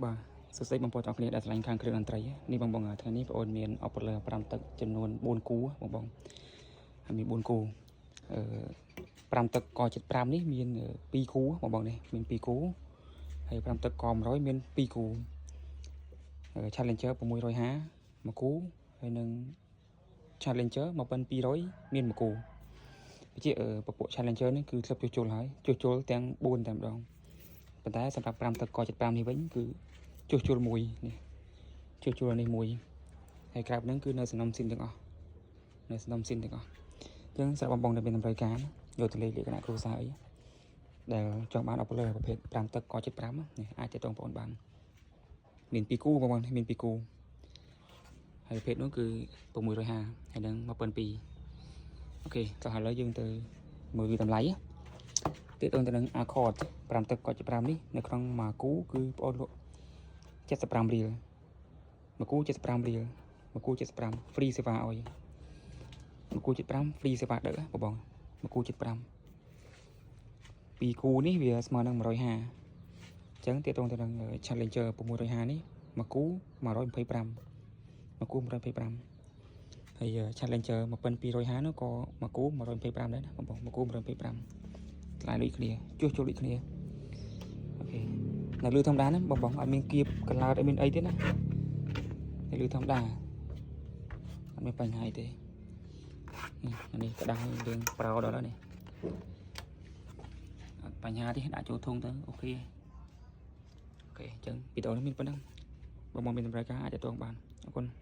បាទសួស្តីបងប្អូនទាំងអស់គ្នាដែលស្រឡាញ់ខាងគ្រឿងតន្ត្រីនេះបងបងថ្ងៃនេះបងអូនមាន haut-parleur 5ទឹកចំនួន4គូបងបងហើយមាន4គូអឺ5ទឹកក75នេះមាន2គូបងបងនេះមាន2គូហើយ5ទឹកក100មាន2គូ Challenger 650មួយគូហើយនឹង Challenger 1200មានមួយគូវិជាពពួក Challenger នេះគឺធ្លាប់ជួសជុលហើយជួសជុលទាំង4តែម្ដងប៉ុន្តែសម្រាប់5ទឹកក75នេះវិញគឺជួសជុលមួយនេះជួសជុលនេះមួយហើយក្រៅពីហ្នឹងគឺនៅសំណុំស៊ីនទាំងអស់នៅសំណុំស៊ីនទាំងអស់អញ្ចឹងសម្រាប់បងបងដែលមានតម្រូវការយកទៅលេងលក្ខណៈគ្រួសារអីដែលចង់បាន haut-parleur ប្រភេទ5ទឹកក75នេះអាចទាក់ទងបងប្អូនបានមាន2គូបងប្អូនមាន2គូហើយប្រភេទនោះគឺ650ហើយនឹង1200OK តោះឥឡូវយើងទៅមើលតម្លៃទាក់ទងទៅនឹង Accord 5ទឹកក75នេះនៅក្នុងមួយគូគឺបងអូនលក់75រៀលមួយគូ75រៀលមួយគូ75 free សេវាឲ្យមួយគូ75 free សេវាដឹកបងបងមួយគូ75ពីរគូនេះវាស្មើនឹង150អញ្ចឹងទាក់ទងទៅនឹង Challenger 650នេះមួយគូ125មួយគូ125ហើយ Challenger 1250នោះក៏មួយគូ125ដែរណាបងបងមួយគូ125ថ្លៃដូចគ្នាជួសជុលដូចគ្នាOK នៅលឺធម្មតាណាបងបងអត់មានគៀបកឡោតអត់មានអីទេណានៅលឺធម្មតាអត់មានបញ្ហាអីទេនេះអានេះក្តាំងរៀងប្រោដល់ហើយនេះអត់បញ្ហាទេដាក់ចូលធុងទៅOK OK អញ្ចឹងវីដេអូនេះមានប៉ុណ្ណឹងបងបងមានតម្រូវការអាចទាក់ទងបានអរគុណ។